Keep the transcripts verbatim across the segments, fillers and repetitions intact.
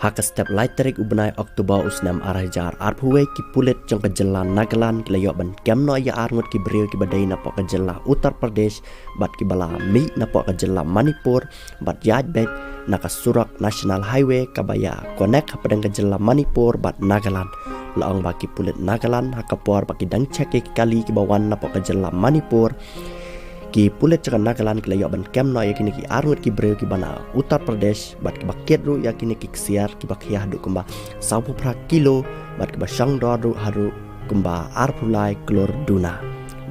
Ha ka step lai tarik u bnai October u snem ar hajar arphew wei, ki pulit jong ka jylla Nagaland ki la ïoh ban kem noh ïa arngut ki briew kiba dei napoh ka jylla Uttar Pradesh bad kiba la mih napoh ka jylla Manipur bad ïaid beit na ka surok National Highway kaba ïa connect hapdeng ka jylla Manipur bad Nagaland. La ong ba ki pulit Nagaland ha ka por ba ki dang check ïa ki kali kiba wan napoh ka jylla Manipur, ki pulit jong ka Nagaland ki la ïoh ban kem noh ïa kine ki arngut ki briew kiba na Uttar Pradesh bad kiba kit ruh ïa kine ki ksiar kiba khia haduh kumba sawphew phra kilo bad kiba shong dor ruh haduh kumba arphew lai klur duna.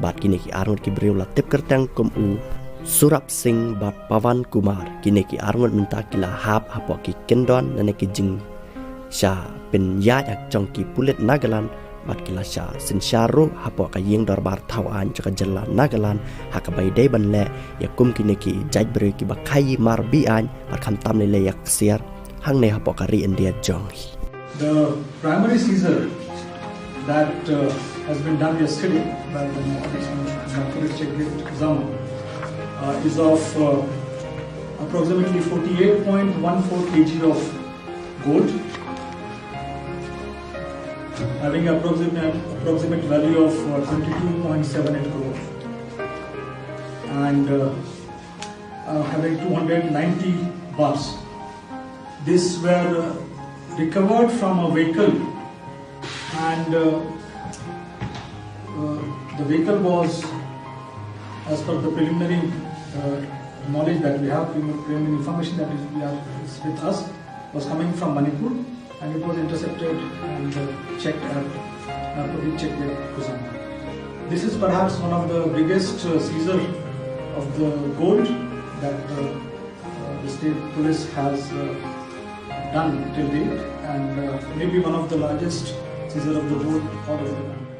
Bad kine ki arngut ki briew la tip kyrteng kum u Surap Singh bad Pawan Kumar. Kine ki arngut mynta ki la hap hapoh ki kyndon lane ki jing sha pynïaid ha jong ki pulit Nagaland bad ki la shah synshar ruh hapoh ka ïing dorbar thaw aiñ jong ka jylla Nagaland ha kaba ïadei ban leh ïa kum kine ki jait briew kiba khaii mar be-aiñ bad khamtam lei lei ïa ksiar hangne hapoh ka ri India jong ngi. The primary seizure that uh, has been done yesterday by the narcotics, narcotics check gate Kusama uh, is of uh, approximately forty-eight point one four kg of gold, having approximate, approximate value of uh, twenty-two point seven eight crore and uh, uh, having two hundred ninety bars. These were uh, recovered from a vehicle, and uh, uh, the vehicle was, as per the preliminary uh, knowledge that we have, preliminary information that is, we are, is with us, was coming from Manipur, and it was intercepted and uh, checked at narcotic check gate Kusama. This is perhaps one of the biggest uh, seizure of the gold that uh, uh, the state police has uh, done till date, and uh, maybe one of the largest seizure of the gold all over the country.